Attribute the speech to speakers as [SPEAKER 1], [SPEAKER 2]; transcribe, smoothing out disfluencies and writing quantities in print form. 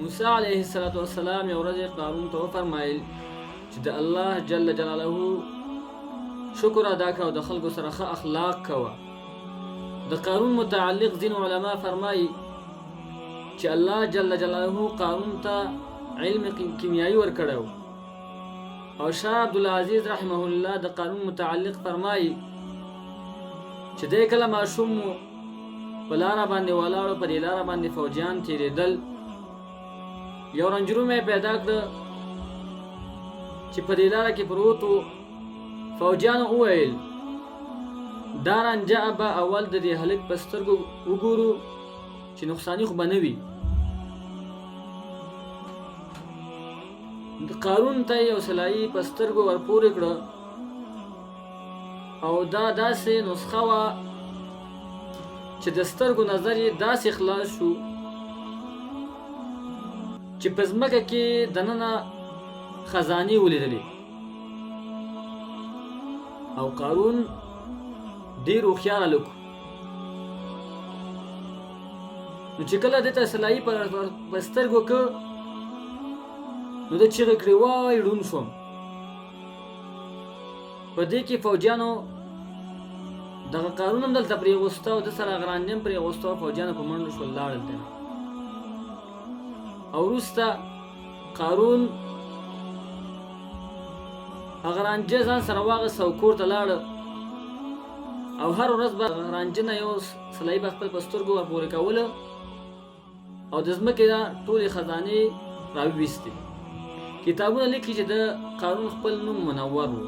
[SPEAKER 1] موسی علیه السلام یو ورځ قارون ته وفرمایل چې د الله جل جلاله شکر ادا کړه او د خلکو سره ښه اخلاق کوه. د قارون متعلق ځینې علما فرمایي چې الله جل جلاله قارون ته علم کیمیایی ورکړی او شاه عبدالعزیز رحمه الله د قارون متعلق فرمایي چې دی کله ماشوم و، په لاره باندې ولاړو، په دې لاره باندې فوجیان تیریدل، یو رنجرومی پیدا کړ چې په دې لاره کې پروت و. فوجیانو وویل دا رانجه به اول د دې هلک په سترګو وګورو چې نقصاني خو به نه وي. قارون ته یو سلایي په سترګو ورپورې کړه او دا داسې نسخه وه چې د سترګو نظر یې داسې خلاص شو چې په ځمکه کې دننه خزانې ولیدلې. او قارون ډیر هوښیار هلک، نو چې کله ده ته سلایي په سترګو که نو ده چیغې کړې، وای ړوند شوم. په دې کې فوجیانو دغه قارون هم دلته پرېغوسته او د سره غرانجه هم پرېغوسته او فوجیانو په منډو شول لاړل ترې. او وروسته قارون هغه رانجه ځان سره واغسته او کور ته لاړ او هر ورځ به هغه رانجه نه یو سلایي به خپل په سترګو ورپورې کوله او د ځمکې نه ټولې خزانې راوویستې. کتابونه لیکي چې د قارون خپل نوم منور و.